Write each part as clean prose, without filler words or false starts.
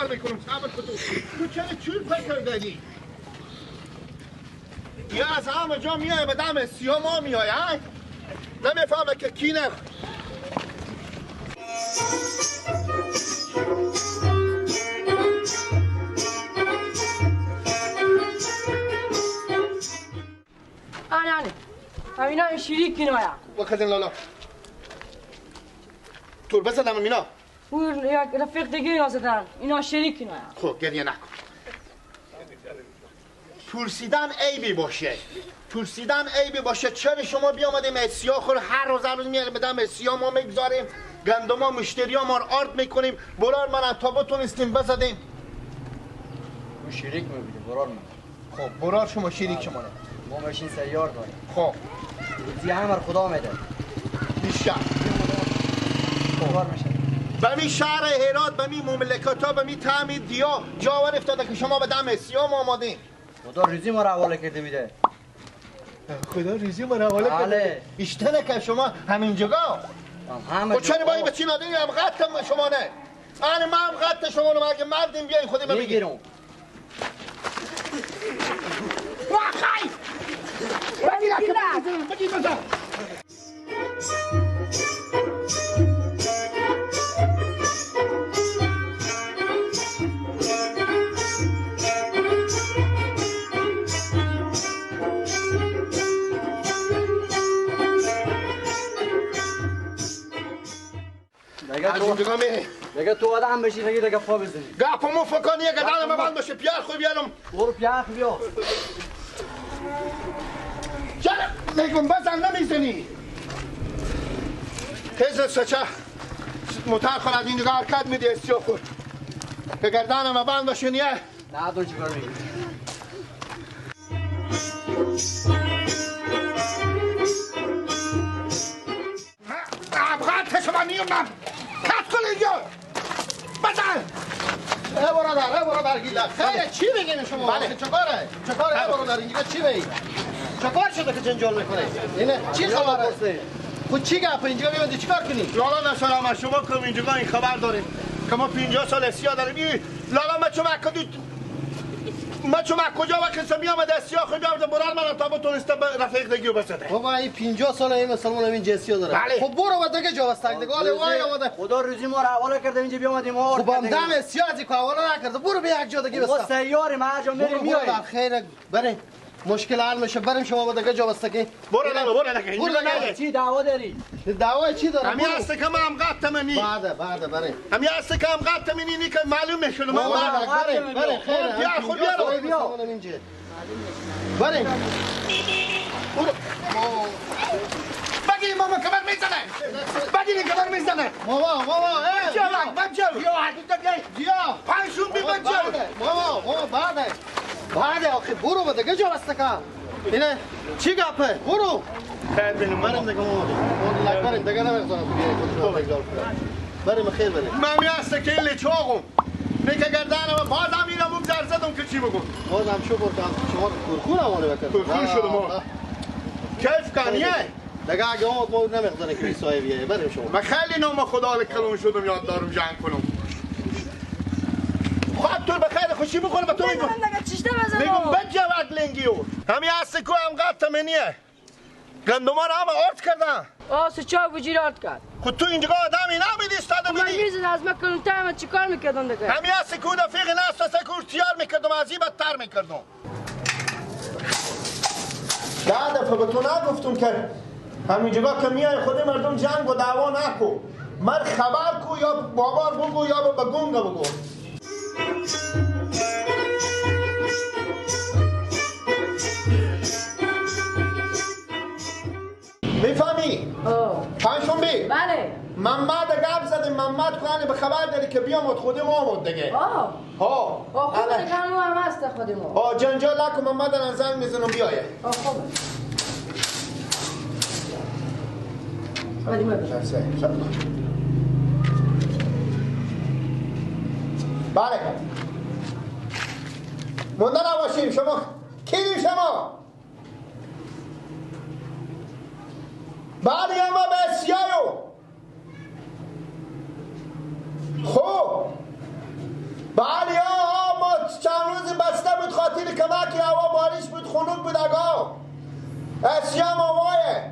کار میکنم صبر کن تو چرا چور فکر داری؟ یا از همه جا میای به دم سیاه ما میای ها؟ نمیفهمه که کی نه آنه همینا شریک نایا وکزن لالا تور بزنم مینا اون یک رفیق دیگه اینا زدن اینا شریک نایا. خب گریه نکن. پرسیدن عیبی باشه پرسیدن عیبی باشه چرا شما بیامدیم سیاه خور هر روز هر روز میاریم بدم سیاه ما میگذاریم گندما مشتری ها ما رو آرد میکنیم برار من تا بتونستیم بزدیم. او شریک میبینه برار من. خب برار شما شریک شما نه ما ماشین سیار داریم. خب روزی همه خدا میده بیشتر خدا میشه به می شهر هرات به می مملکت ها به می تعمیر دیا جاور افتاده که شما به دم سیاه ما آمادین. خدا روزی ما رو حواله کرده میده. خدا روزی ما رو حواله کرده بیشتر که شما همین جگاه همه خب چرا باید به چی نداری هم قطع شما نه انا ما هم قطع شما رو اگه مردیم بیاین خودی ما بگیریم. واخای بگیر بگیر بزن. دیگه تو آدم بشی دیگه دیگه پا بزنی. گپمو فکر یه گدانم بند باشه پیار خو بیارم. برو پیار بیا. چرا میگم بزن نمیزنی؟ تیز سچه متر خورد این دیگه حرکت میدی استیا خور. به گردنم بند باشه نیه. نه تو چیکار میگی؟ ابغات شما نیومم. بزن! ای برادر، ای برادر گیلا خیلی چی میگین شما؟ بله چکاره؟ چکاره ای برادر اینجا چی میگی؟ چکار شده که جنجال میکنه؟ اینه چی خبره؟ خود چی گپ اینجا میوندی چیکار کنی؟ لالا نسلام شما کم اینجا این خبر داریم که ما 50 سال سیاه داریم. لالا ما چون ما چون کجا وقت میامد سیاه خود میامد برار من تا بتونست رفیق دیگه بزنه. بابا این 50 سال این مسلمان این جنسیت داره. خب برو و دیگه جا وستگ دیگه. حالا وای آمده خدا روزی ما رو حواله کرده اینجا بیامدیم ما. خب هم دم سیاه از که حواله نکرده برو به یک جا دیگه بسته. ما سیاریم هر جا میریم میایم. خیر بریم مشکل حل میشه بریم شما با دیگه جا بسته. برو نه برو نه برو نه چی دعوا داری؟ دعوا چی داره؟ همین هست که من قطع منی. بعد بریم. همین هست که هم قطع منی نی که معلوم میشه من بریم بریم خیر بیا خود بیا اینجا بریم. برو بگیر ماما کمر میزنه بگیر کمر میزنه ماما ماما بچه بیا بیا پنجشون بی بچه ماما ماما بعد بعد آخه برو به دیگه جا بسته کن. اینه چی گپه؟ برو خیر بینم بریم دیگه ماما لک بریم دیگه نمیگذارم تو بیای خودشو بگذار بریم خیر بریم. من هسته که لچاقم نکه گردنم بازم اینم اون در زدم که چی بگم بازم شو بردم شما کورخون آمانه بکرد کورخون شده ما کیف کنیه دیگه اگه آمد ما نمیگذاره که صاحبیه بریم شما. من خیلی نام خدا کلون شدم یاد دارم جنگ کنم. خب تو به خیر خوشی بخوره به تو میگم میگم بجه وقت لنگیو همین هستی که هم قطع منیه گندما رو همه آرد کردن. آه سچا بجیر آرد کرد. خود تو اینجا آدمی نمیدی استاده میدی. من میزد از من کلونتر من چیکار میکردم دیگه؟ همین هستی که دفیق نست سکور تیار میکردم از این بدتر میکردم. ده دفعه به تو نگفتم که همینجا که میای خود مردم جنگ و دعوا نکن. من خبر کو یا بابار بگو یا به گونگ بگو. میفهمی؟ پنجشنبه؟ بله. محمد گپ زدیم محمد کنه به خبر داری که بیامد خود ما آمد دیگه. آه. ها. خود دیگه هم هست خود ما. آه جنجال نکن محمد الان زنگ میزنم بیایه. آه خوبه. بله. مونده نباشیم شما کی شما؟ بله ما به سیایو خب بله خاطر کمک هوا بارش بود خنک بود آقا. اسیام آوایه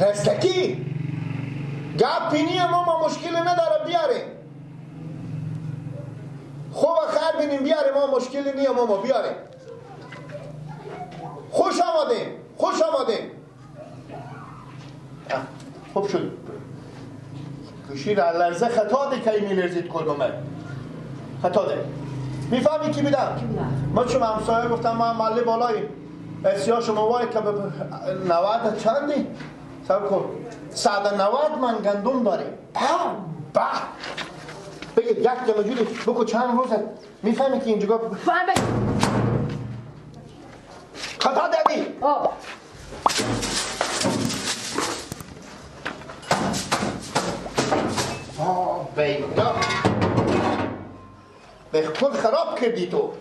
رستکی گپ پینیه ما مشکل نداره بیاریم. خوب خیر بینیم بیاریم ما مشکلی نیه ما بیاریم. خوش آمدیم خوش آمدیم. خوب شد کشید لرزه خطا ده که میلرزید کلمه خطا ده. میفهمی کی بیدم؟ ما چون همسایه گفتم ما محله بالاییم اسیا شما وای که 90 چندی؟ سب کن 190 من گندم داریم. به بگید یک جمع جوری بکو چند روزه میفهمی که اینجا فهمه خطا دادی. آه بیدا به کل خراب کردی تو.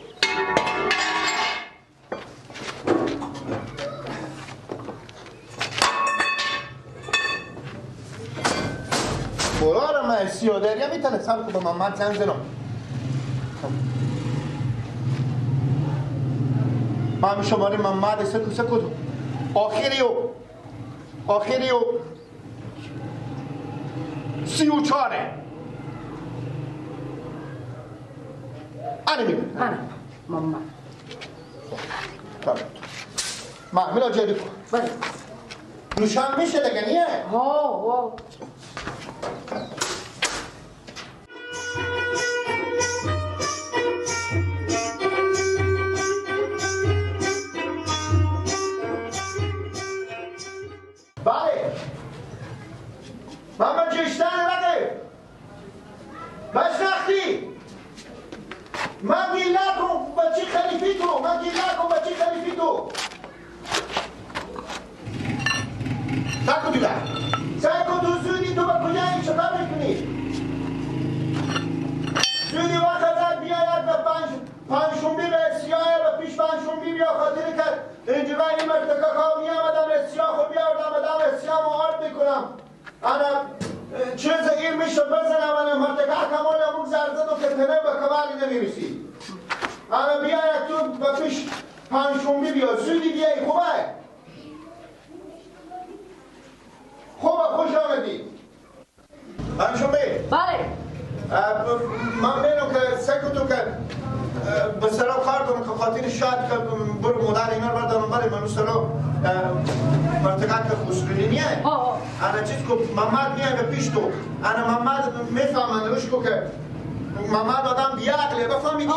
برارم من سیاه دریا میتونه سب کن به محمد زنگ زنم. من شماره محمد سکو آخری و آخری و 34. انا مين؟ انا ماما. طب ما میلا جدی کن. بله. روشن میشه دیگه نیه؟ ها ها. بله. ماما جشتن نده. بشناختی. من گیل نکن بچه خلیفی تو، من گیل نکن بچه خلیفی تو. سکو دیگر سکو تو زودی تو به کجایی چطور میکنی؟ زودی وقت ازت بیاید به پنجشنبه به سیاه به پیش پنجشنبه بیا خاطر کرد اینجا این مرتکاکا میامدم سیاه خود بیاردم ادم سیاه آرد میکنم انا چیز این میشه بزنم انا مرتکا کمال اموک زرزدو که تنه به کمالی نمیرسی. انا بیاید تو به پیش پنجشنبه بیا زودی بیایی خوبه؟ خوبه خوش آمدی. پنجشنبه؟ بله. من بینم که سکو تو که به سرا کار دارم که خاطر شاید که برو مادر اینا رو بردارم برای من سرا مرتکا که خسرونی نیه. انا چیز که محمد میای به پیش تو انا محمد میفهمن روش کو که محمد آدم بیعقله بفهمیدی؟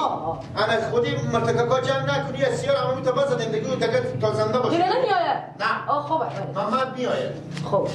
انا خودی مرتکا جنگ نکنی سیار همه میتونه بزدیم دیگه دیگه تا زنده باشه. دیگه نمیآید؟ نه. خوبه. محمد میآید. خوب.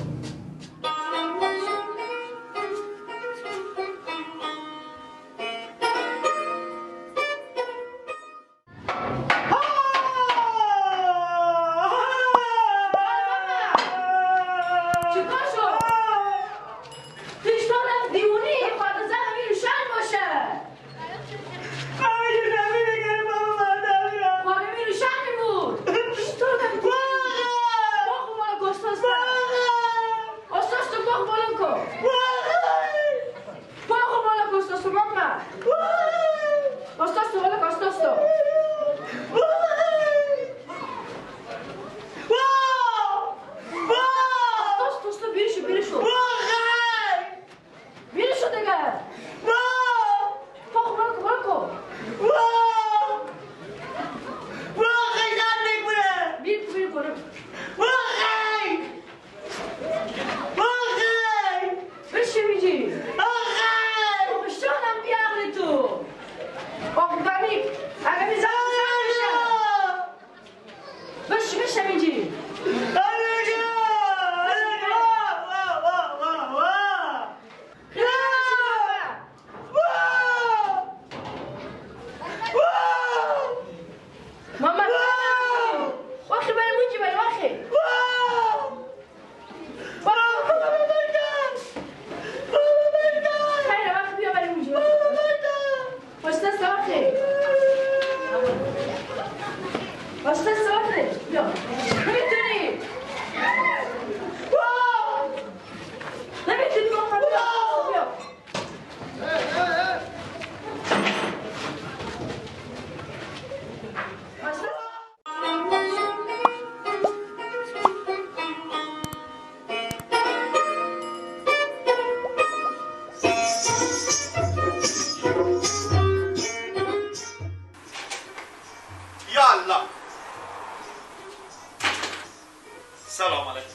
سلام علیکم.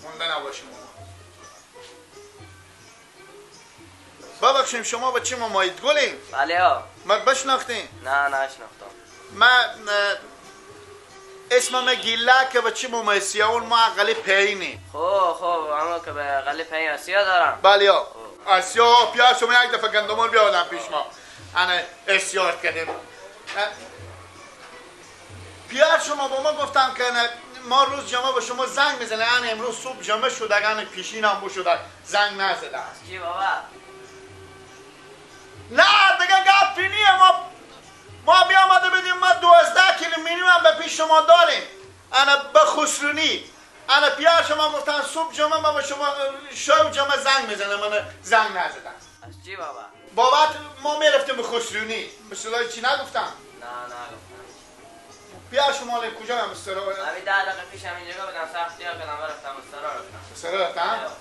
مونده نباشیم ماما. ببخشیم شما با چی مامایید گلیم؟ بله ها. من بشناختین؟ نه نشناختم. من اسمم گیله که با چی مامای سیاون ما اقلی پینی. خب اما که به اقلی پین اسیا دارم. بله ها. اسیا پیار شما یک دفعه گندمون بیاودم پیش ما. انا اسیار کردیم. پیار شما با ما گفتم که ما روز جمعه به شما زنگ میزنه. انا امروز صبح جمعه شده، انا پیشین هم شده، زنگ نزده. چی بابا؟ نه دیگه گپی نیه. ما بیامده بدیم، ما 12 کیلو مینیمم به پیش شما داریم. انا به خسرونی. انا پیار شما گفتن صبح جمعه ما به شما شب جمعه زنگ میزنه، من زنگ نزدم. از چی بابا؟ بابا ما میرفتیم به خسرونی. مثلا چی نگفتم؟ نه نگفتم. پیار شما کجا هم استرا؟ همین 10 دقیقه پیش هم اینجا بودم، سخت سیاه کردم رفتم استرا رفتم. استرا رفتم؟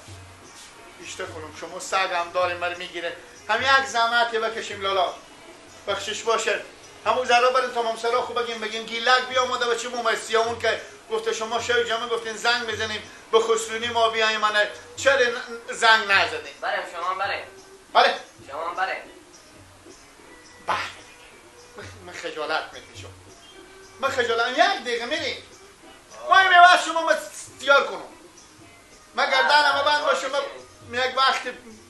اشته کنم شما سگ هم داریم ولی میگیره. هم یک زحمتی بکشیم لالا. بخشش باشه. همون ذره بریم تمام سرا خوب بگیم گیلک بیا اومده به چی مومسیا اون که گفته شما شب جمعه گفتین زنگ بزنیم به خسرونی ما بیایم، من چرا زنگ نزدیم؟ بریم شما بریم. بله شما بریم. بله من خجالت میکشم. من خجالت یک دقیقه میریم. ما این وقت شما ما تیار کنم. من گردنم بند باشه، من یک وقت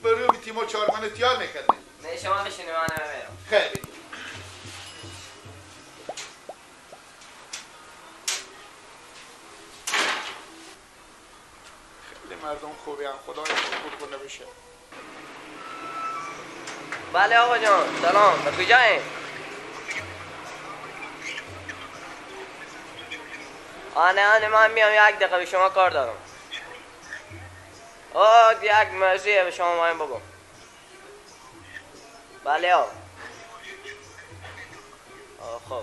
برو تیمو چهار تیار میکردیم. نه شما بشینی من نمیرم. خیلی خیلی مردم خوبی هم، خدا خوب کنه بشه. بله آقا جان سلام، به کجاییم؟ آنه من میام یک دقیقه به شما کار دارم. آه یک موضوعه به شما مهم بگم. بله آقا. خب